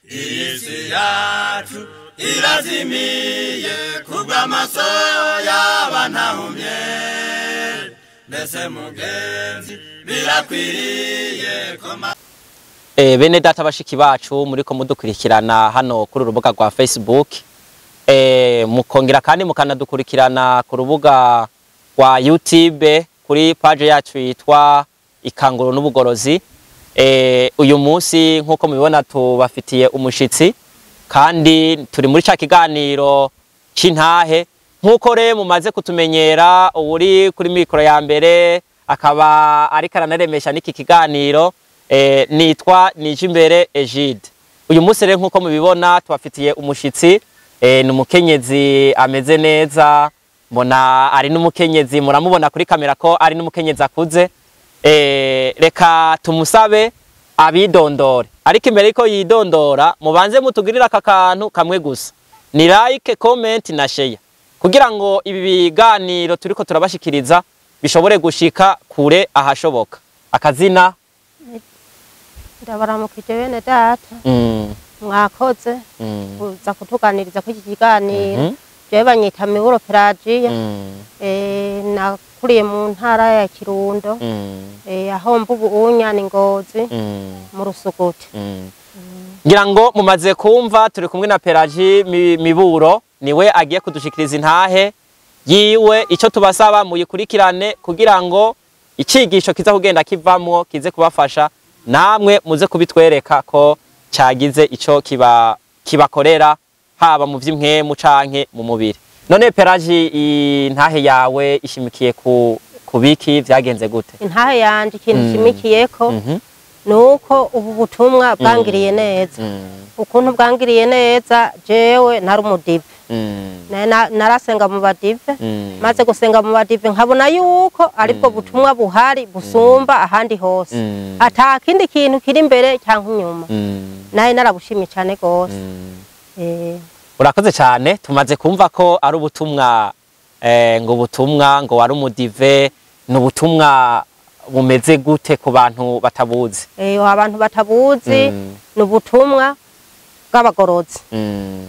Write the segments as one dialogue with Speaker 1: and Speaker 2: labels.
Speaker 1: Isi yacu irazimiye kubw'amaso y'abantahumye, mbese mugenzi birakwiriye ko
Speaker 2: Bene data, bashiki bacu muriko mudukurikirana hano kuri urubuga rwa Facebook, mukongera kandi mukanadukurikirana ku rubuga rwa YouTube kuri page yacu yitwa Ikanguro n'Ubugorozi. Uyu munsi nk'uko mubibona tubafitiye umushitsi, kandi turi muri ca kiganiro c'intahe. Nk'uko rero mumaze kutumenyera, uwuri kuri mikoro ya mbere akaba ariko aranaremesha n'iki kiganiro, nitwa Nijimbere Egide. Uyu munsi rero nk'uko mubibona tubafitiye umushitsi, ni umukenyezi ameze neza, mbona ari n'umukenyezi, muramubona kuri kamera ko ari n'umukenyezi akuze. Reka tumusabe abidondore, ariko imbere yuko yidondora mubanze mutugirira aka kantu kamwe gusa, ni like, comment na share, kugira ngo ibi biganiro turiko turabashikiriza bishobore gushika kure ahashoboka. Akazina?
Speaker 3: Ndabaramukije bene data. Mwakoze kuza kutuganiriza kuri iki kiganiro. Jewe banyita Miburo Pelagiya. Nakuriye mu ntara ya Kirundo, aho mba ubu unya ni Ngozi, mu Rusuguti.
Speaker 2: Ngira ngo mumaze kumva, turi kumwe na Pelagie Miburo, niwe agiye kudushikiriza intahe yiwe. Icyo tubasaba, muyikurikirane kugira ngo icigisho kiza kugenda kivamwo kize kubafasha, namwe muze kubitwereka ko cagize ico kiba kibakorera, haba mu vy'impwemu canke mu mubiri. None Pelagie, intahe yawe ishimikiye ku kubiki? Vyagenze gute?
Speaker 3: Intahe yanje ikintu nshimikiyeko nuko ubu butumwa bwangiriye neza. Ukuntu bwangiriye neza, jewe nari umudive. Narasenga mu badive. Maze gusenga mu badive nkabona yuko aribwo butumwa buhari busumba ahandi hose, ata kindi kintu kiri imbere cyangwa inyuma. Naye narabushimye cyane gose.
Speaker 2: Urakoze cyane. Tumaze kumva ko ari ubutumwa, ngo ubutumwa ngo wari umudive, ni ubutumwa bumeze gute ku bantu batabuzi?
Speaker 3: Abantu batabuzi, ni ubutumwa bw'abagorozi.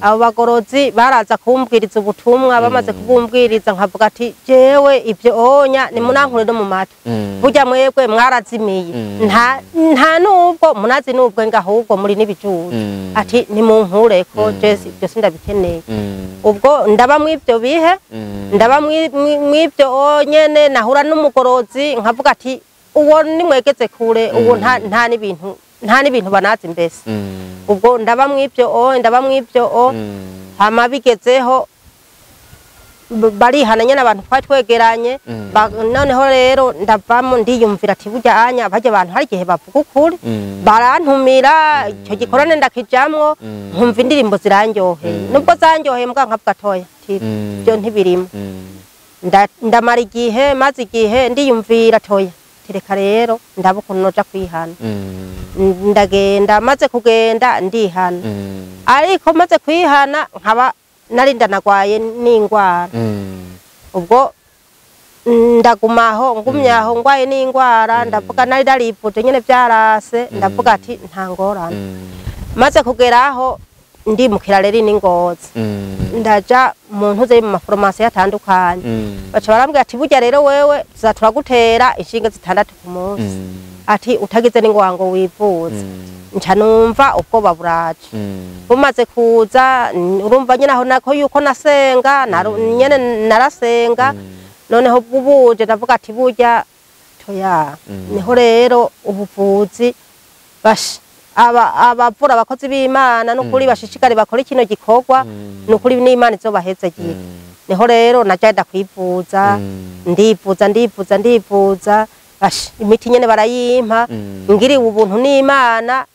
Speaker 3: Abo bagorozi baraza kumbwiriza ubutumwa. Bamaze kubumbwiriza nkavuga ati: "Jewe ibyo onya nimunankure no mu matwi. Burya mwebwe mwarazimiye, nta nubwo munazi nubwo nga ahubwo muri n'ibijuju." Ati: "Nimunkureko, je ibyo sindabikeneye." Ubwo ndaba mw'ibyo bihe, ndaba mw'ibyo nyene, nahura n'umugorozi nkavuga ati: "Uwo nimwegeze kure, uwo nta n'ibintu banazi mbese." Ubwo ndaba mw'ibyo o ndaba mw'ibyo o hama bigezeho barihana nyene abantu twari twegeranye. Noneho rero ndavamo, ndiyumvira ati: "Burya anya barya abantu hari igihe bavuga ukuri." Barantumira icyo gikorane, ndakijamwo, nkumva indirimbo zirandyoheye. Nubwo zandyoheye mbwa nkavuga toya ati byo ntibirimo. Ndamara igihe, maze igihe ndiyumvira toya, tereka rero ndaba ukuntu noja kwihana. Ndagenda, maze kugenda ndihana. Ariko maze kwihana nkaba nari ndanagwaye n'ingwara. Ubwo ndagumaho, ngumyaho ngwaye n'ingwara, ndavuga nari narivuje nyene vyarase, ndavuga ati nta ngorane. Maze kugeraho ndimukira rero n'Ingozi, ndaja mu ntuze mu ma formations atandukanye. Baca barambwira ati: "Burya rero wewe tuza turagutera inshinge zitandatu ku munsi." Ati: "Utagize n'ingwa ngo wivuze." Nca numva ubwoba buraje. Bumaze kuza, urumva nyine aho nako yuko nasenga, nyene narasenga. Noneho bubuje ndavuga ati burya toya. Niho rero ubuvuzi bash aba abavura abakozi b'Imana n'ukuri bashishikare bakora kino gikorwa, n'ukuri n'Imana izobahezagira. Niho rero najya kwivuza, ndivuza, ndivuza, ndivuza, bash imiti nyene barayimpa. Ngiriwe ubuntu n'Imana,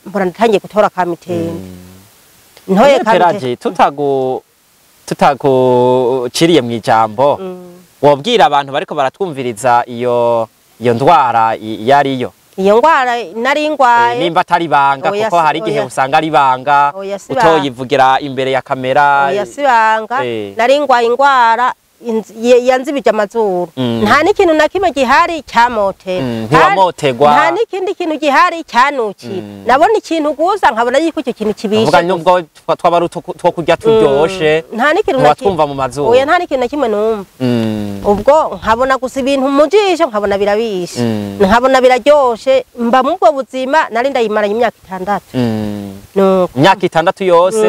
Speaker 3: mbona ndatangiye gutora kamitende, ntoye
Speaker 2: None
Speaker 3: kamitende.
Speaker 2: Pelagie, tutaguciriye mu ijambo, wobwira abantu bariko baratwumviriza iyo ndwara iyo ariyo?
Speaker 3: Iyo ndwara nari ngwaye,
Speaker 2: Nimba atari ibanga,
Speaker 3: Oya,
Speaker 2: kuko hari igihe
Speaker 3: oya.
Speaker 2: usanga ari ibanga
Speaker 3: Oya, si ibanga.
Speaker 2: utoyivugira imbere ya kamera.
Speaker 3: Oya, si ibanga. Nari ngwaye ingwara yanzibije amazuru. Nta n'ikintu na kimwe gihari cyamotera.
Speaker 2: Ntiwamotegwa.
Speaker 3: Nta n'ikindi kintu gihari cyanukira. Nabona ikintu gusa nkabona yuko icyo kintu kibishe.
Speaker 2: Uvuga nubwo twaba ari two kurya turyoshe,
Speaker 3: nta n'ikintu na kimwe
Speaker 2: ntiwatwumva mu mazuru.
Speaker 3: Oya, nta n'ikintu na kimwe numva. Ubwo nkabona gusa ibintu mu jisho, nkabona birabishe, nkabona biraryoshe. Mba mu bwo buzima nari ndayimaranye imyaka 6. Nuko
Speaker 2: Imyaka 6 yose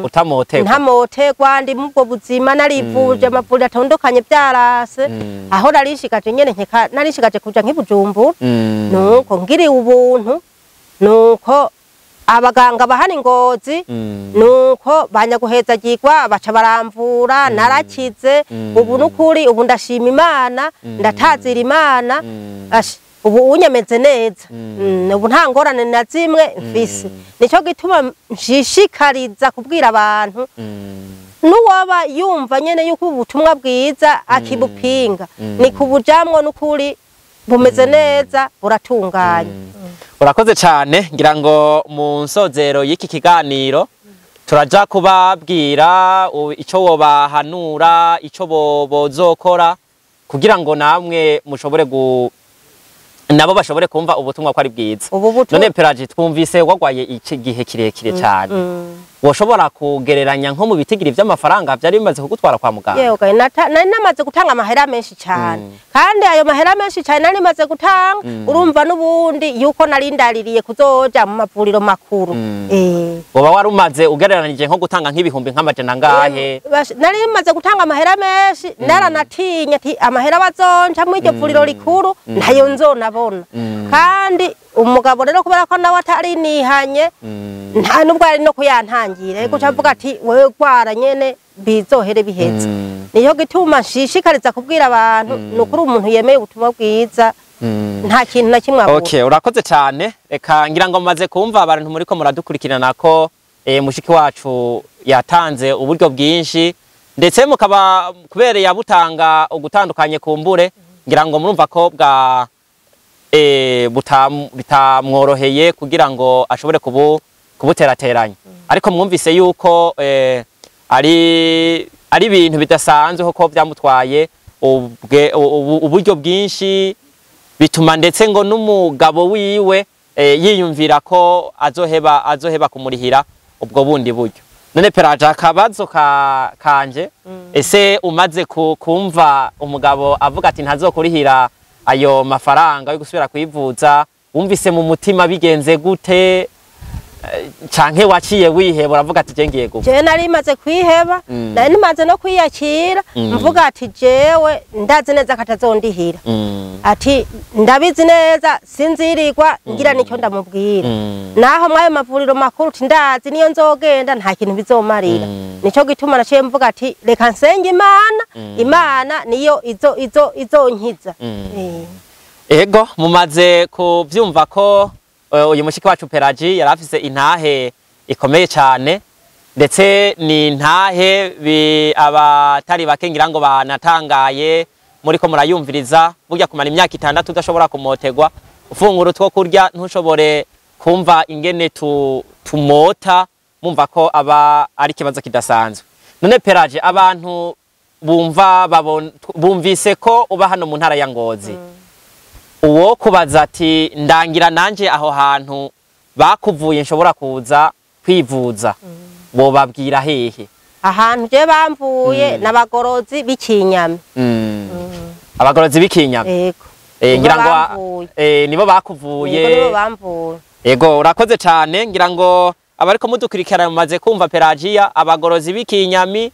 Speaker 2: utamotegwa.
Speaker 3: Ntamotegwa, ndi mu bwo buzima, narivuje amavuriro atandukanye byarase. Aho narishikaje nyene nkeka narishikaje kuja nk'iBujumbura. Nuko ngiriwe ubuntu, nuko abaganga bahana Ingozi, nuko banyaguhezagirwa baca baramvura, narakize. Ubu nukuri ubu ndashima Imana, ndatazira Imana. Ubu unyameze neza. Ubu nta ngorane na zimwe mfise. Nico gituma nshishikariza kubwira abantu, n'uwaba yumva nyene yuko ubutumwa bwiza akibupinga, ni kubujamwo n'ukuri bumeze neza, buratunganye.
Speaker 2: Urakoze cyane. Ngira ngo mu nsozero y'iki kiganiro turaja kubabwira ico wobahanura, ico bozokora kugira ngo namwe mushobore nabo bashobore kumva ubutumwa ko ari bwiza.
Speaker 3: Ubu butumwa
Speaker 2: None Pelagie, twumvise wagwaye iki gihe kirekire cyane, woshobora kugereranya nko mu bitigiri vy'amafaranga vyari bimaze kugutwara kwa muganga?
Speaker 3: Yewe, nari namaze gutanga amahera menshi cyane, kandi ayo mahera menshi cyane nari maze gutanga, urumva n'ubundi yuko nari ndaririye kuzoja mu mavuriro makuru.
Speaker 2: Woba wari umaze ugereranije nko gutanga nk'ibihumbi nk'amajana angahe?
Speaker 3: Nari maze gutanga amahera menshi, naranatinya ati amahera bazonca muri iryo vuriro rikuru ntayo nzonabona. Kandi umugabo rero kubera ko nawe atari nihanye, nta nubwo ari no kuyantangira, ariko avuga ati wewe gwara nyene bizohere biheze. Niyo gituma nshishikariza kubwira abantu, ni ukuri umuntu yemeye ubutumwa bwiza nta kintu na kimwe abura.
Speaker 2: Okay, urakoze cyane. Reka ngira ngo mumaze kumva abantu muriko muradukurikirana ko mushiki wacu yatanze uburyo bwinshi, ndetse mukaba kubera yabutanga ugutandukanye kumbure, ngira ngo murumva ko bwa bitamworoheye kugira ngo ashobore kubuterateranya. Ariko mwumvise yuko ari ibintu bidasanzwe kuko byamutwaye uburyo bwinshi, bituma ndetse ngo n'umugabo wiwe yiyumvira ko azoheba kumurihira ubwo bundi buryo. None Pelagie, akabazo kanje, ese umaze kumva umugabo avuga ati ntazokurihira ayo mafaranga yo gusubira kwivuza, wumvise mu mutima bigenze gute? Canke waciye wiheba uravuga ati je ngiye gupfa?
Speaker 3: Jewe nari maze kwiheba, nari maze no kwiyakira, mvuga ati jewe ndazi neza ko atazondihira. Ati ndabizi neza sinzirirwa ngira nicyo ndamubwira. Naho mwayo mavuriro makuru ati ndazi niyo nzogenda nta kintu bizomarira. Nico gituma naciye mvuga ati reka nsenge Imana, Imana niyo izonkiza.
Speaker 2: Ego, mumaze kuvyumva ko uyu mushiki wacu Pelagie yari afise intahe ikomeye cyane, ndetse ni intahe abatari bake ngira ngo banatangaye muriko murayumviriza. Burya kumara imyaka 6 udashobora kumotegwa, ufungura utwo kurya ntushobore kumva ingene tumota, mumva ko aba ari ikibazo kidasanzwe. None Pelagie, abantu bumvise ko uba hano mu ntara ya Ngozi, uwo kubaza ati ndangira nanje aho hantu bakuvuye nshobora kuza kwivuza, bobabwira hehe?
Speaker 3: Ahantu je bamvuye n'abagorozi b'ikinyami.
Speaker 2: Abagorozi b'ikinyami.
Speaker 3: Yego.
Speaker 2: Ngira ngo nibo bakuvuye.
Speaker 3: Yego, nibo bamvuye.
Speaker 2: Yego, urakoze cyane. Ngira ngo abariko mudukurikirana mumaze kumva Pelagie, abagorozi b'ikinyami,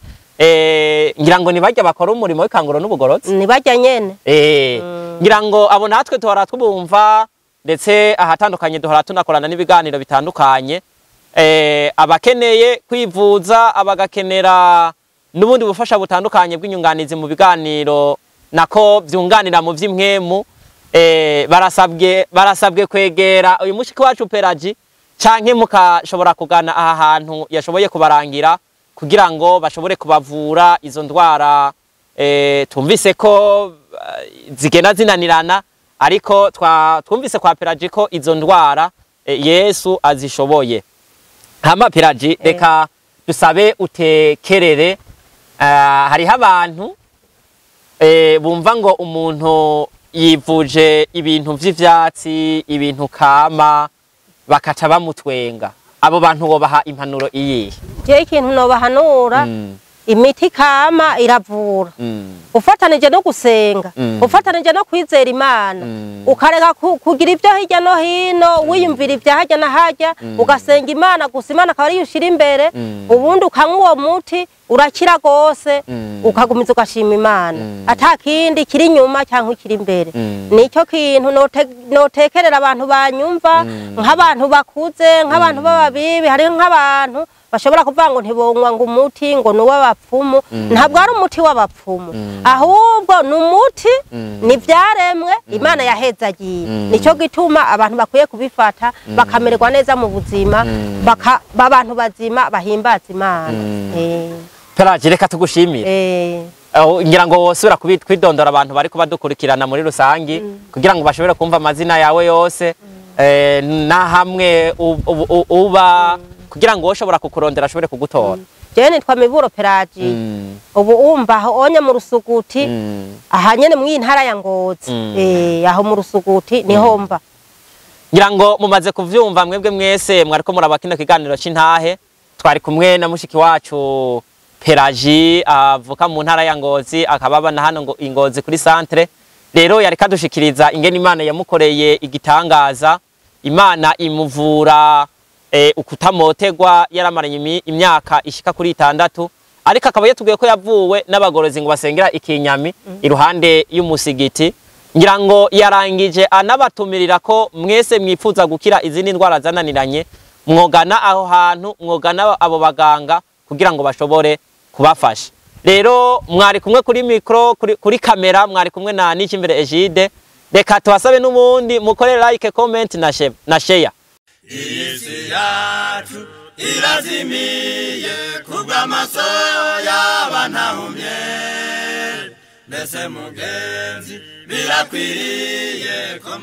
Speaker 2: ngira ngo nibajya bakora umurimo w'ikanguro n'ubugorozi.
Speaker 3: Nibajya nyene.
Speaker 2: Ngira ngo abo natwe duhora twumva, ndetse ahatandukanye duhora tunakorana n'ibiganiro bitandukanye. Abakeneye kwivuza, abagakenera n'ubundi bufasha butandukanye bw'inyunganizi mu biganiro nako byunganira mu vy'impwemu, barasabwe kwegera uyu mushiki wacu Pelagie, canke mukashobora kugana aha hantu yashoboye kubarangira kugira ngo bashobore kubavura izo ndwara. Tumvise ko zigenda zinanirana, ariko twumvise kwa Pelagie ko izo ndwara Yesu azishoboye. Hama Pelagie, reka dusabe utekerere. Hariho abantu bumva ngo umuntu yivuje ibintu vy'ivyatsi, ibintu kama, bakaca bamutwenga, abo bantu wobaha impanuro iyihe?
Speaker 3: Jewe ikintu nobahanura, imiti kama iravura, ufatanije no gusenga, ufatanije no kwizera Imana, ukareka kugira ibyo hirya no hino, wiyumvira ibya harya na harya, ugasenga Imana gusa, Imana akaba ariyo ushira imbere, ubundi ukanywa uwo muti urakira gose, ukagumiza ugashima Imana, ata kindi kiri inyuma cyangwa kiri imbere. Nicyo kintu notekerera abantu banyumva, nk'abantu bakuze, nk'abantu b'ababibi. Hariho nk'abantu bashobora kuvuga ngo ntibonywa ngo umuti ngo ni uw'abapfumu. Ntabwo ari umuti w'abapfumu, ahubwo ni umuti, ni ibyaremwe Imana yahezagiye. Nicyo gituma abantu bakwiye kubifata bakamererwa neza mu buzima, abantu bazima bahimbaza Imana.
Speaker 2: Pelagie, reka tugushimire. Ngira ngo wosubira kwidondora abantu bariko badukurikirana muri rusangi, kugira ngo bashobore kumva amazina yawe yose, na hamwe uba, kugira ngo ushobora kukurondera ashobore kugutora.
Speaker 3: Jewe nitwa Miburo Pelagie. Ubu umva aho onye mu Rusuguti, aha nyene mu ntara ya Ngozi. Aho mu Rusuguti niho mba.
Speaker 2: Ngira ngo mumaze kuvyumva mwebwe mwese mwariko muraba kino kiganiro c'intahe. Twari kumwe na mushiki wacu Pelagie, avuka mu ntara ya Ngozi, akaba aba na hano ngo Ingozi kuri centre. Rero yari kadushikiriza ingene Imana yamukoreye igitangaza, Imana imuvura ukutamotegwa yaramaranye imyaka ishika kuri 6, ariko akaba yatubwiye ko yavuwe n'abagorozi ngo basengera ikinyami iruhande y'umusigiti. Ngira ngo yarangije anabatumirira ko mwese mwifuza gukira izindi ndwara zananiranye, mwogana aho hantu, mwogana abo baganga kugira ngo bashobore kubafasha. Rero mwari kumwe kuri micro, kuri kamera mwari kumwe na Nikimbere Egide. Reka tubasabe n'ubundi mukore like, comment na share.
Speaker 1: Isi yacu irazimiye kubw'amaso y'abantahumye, mbese mugenzi birakwiriye ko